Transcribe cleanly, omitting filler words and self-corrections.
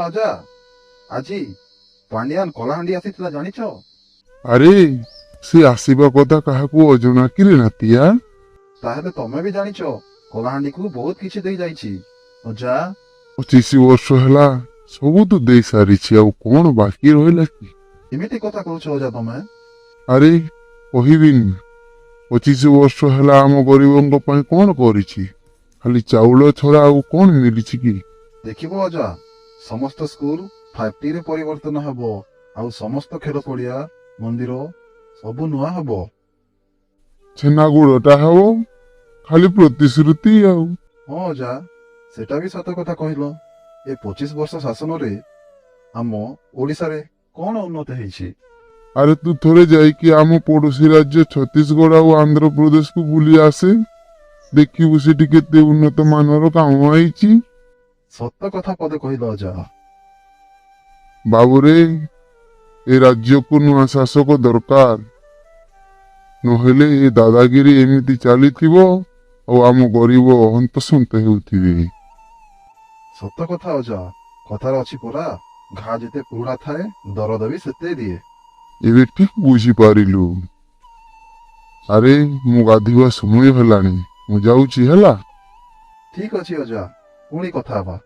ଅଜା, ଆଜି ପାଣ୍ଡିଆନ କଳାହାଣ୍ଡି ଆସିଥିଲା, ଜାଣିଛ? ଆରେ, ସେ ଆସିବା କଥା କାହାକୁ ଅଜଣା କିରେ ନାତିଆ? ତାହେଲେ ତମେ ବି ଜାଣିଛ, କଳାହାଣ୍ଡିକୁ ବହୁତ କିଛି ଦେଇ ଯାଇଛି ଅଜା। 25 ବର୍ଷ ହେଲା ସବୁ ତ ଦେଇ ସାରିଛି, ଆଉ କଣ ବାକି ରହିଲା କି? ଏମିତି କଥା କହୁଛ ଅଜା ତମେ? ଆରେ, କହିବିନି? 25 ବର୍ଷ ହେଲା ଆମ ଗରିବଙ୍କ ପାଇଁ କଣ କରିଛି? ଖାଲି ଚାଉଳ ଛଡ଼ା ଆଉ କଣ ମିଳିଛି କି? ଦେଖିବ ଅଜା, ସମସ୍ତ ସ୍କୁଲ 5T ରେ ପରିବର୍ତ୍ତନ ହେବ ଆଉ ସମସ୍ତ ଖେଳ ପଡିଆ, ମନ୍ଦିର ସବୁ ନୂଆ ହେବ। ଛେନାଗୁଡ଼ଟା ହେବ, ଖାଲି ପ୍ରତିଶ୍ରୁତି ଆଉ। ହଁ ଅଜା, ସେଟା ବି ସତ କଥା କହିଲ। ଏ 25 ବର୍ଷ ଶାସନରେ ଆମ ଓଡିଶାରେ କଣ ଉନ୍ନତି ହେଇଛି? ଆରେ, ତୁ ଥରେ ଯାଇକି ଆମ ପଡୋଶୀ ରାଜ୍ୟ ଛତିଶଗଡ଼ ଆଉ ଆନ୍ଧ୍ରପ୍ରଦେଶକୁ ବୁଲି ଆସେ, ଦେଖିବୁ ସେଠି କେତେ ଉନ୍ନତ ମାନର କାମ ହେଇଛି। ସତ କଥା ପଦେ କହିଲ ଅଜା। ବାବୁରେ, ଏ ରାଜ୍ୟକୁ ନୂଆ ଶାସକ ଦରକାର। ନହେଲେ ଏ ଦାଦାଗିରି ଏମିତି ଚାଲିଥିବ ଆଉ ଆମ ଗରିବ ହନ୍ତସନ୍ତ ହେଉଥିବେ। ସତ କଥା ଅଜା। କଥାରେ ଅଛି ପରା, ଘା ଯେତେ ପୁରୁଣା ଥାଏ, ଦରଦ ବି ସେତେ ଦିଏ। ଏବେ ଠିକ ବୁଝିପାରିଲୁ। ଆରେ, ମୁଁ ଗାଧିବା ସମୟ ହେଲାଣି, ମୁଁ ଯାଉଛି ହେଲା। ଠିକ ଅଛି ଅଜା, ପୁଣି କଥା ହବା।